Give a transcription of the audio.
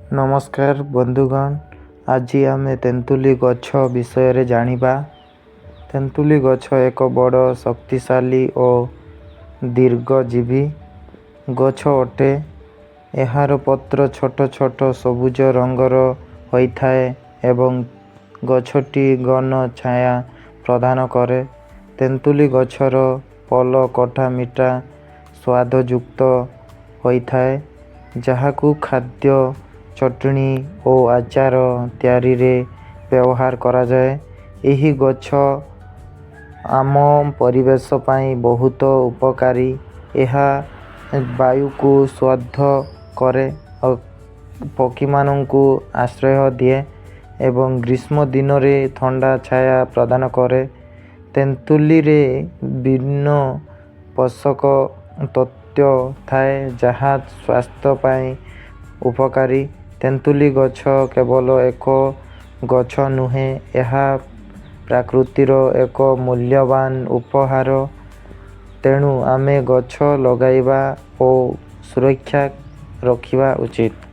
ନମସ୍କାର ବନ୍ଧୁଗଣ, ଆଜି ଆମେ ତେନ୍ତୁଲି ଗଛ ବିଷୟରେ ଜାଣିବା। ତେନ୍ତୁଲି ଗଛ ଏକ ବଡ଼, ଶକ୍ତିଶାଳୀ ଓ ଦୀର୍ଘଜୀବୀ ଗଛ ଅଟେ। ଏହାର ପତ୍ର ଛୋଟ ଛୋଟ, ସବୁଜ ରଙ୍ଗର ହୋଇଥାଏ ଏବଂ ଗଛଟି ଘନ ଛାୟା ପ୍ରଦାନ କରେ। ତେନ୍ତୁଲି ଗଛର ଫଳ ଖଟା ମିଠା ସ୍ୱାଦଯୁକ୍ତ ହୋଇଥାଏ, ଯାହାକୁ ଖାଦ୍ୟ, ଚଟଣି ଓ ଆଚାର ତିଆରିରେ ବ୍ୟବହାର କରାଯାଏ। ଏହି ଗଛ ଆମ ପରିବେଶ ପାଇଁ ବହୁତ ଉପକାରୀ। ଏହା ବାୟୁକୁ ଶୁଦ୍ଧ କରେ ଓ ପକ୍ଷୀମାନଙ୍କୁ ଆଶ୍ରୟ ଦିଏ ଏବଂ ଗ୍ରୀଷ୍ମ ଦିନରେ ଥଣ୍ଡା ଛାୟା ପ୍ରଦାନ କରେ। ତେନ୍ତୁଳିରେ ଭିନ୍ନ ପୋଷକ ତତ୍ତ୍ୱ ଥାଏ, ଯାହା ସ୍ୱାସ୍ଥ୍ୟ ପାଇଁ ଉପକାରୀ। ତେନ୍ତୁଲି ଗଛ କେବଳ ଏକ ଗଛ ନୁହେଁ, ଏହା ପ୍ରକୃତିର ଏକ ମୂଲ୍ୟବାନ ଉପହାର। ତେଣୁ ଆମେ ଗଛ ଲଗାଇବା ଓ ସୁରକ୍ଷା ରଖିବା ଉଚିତ।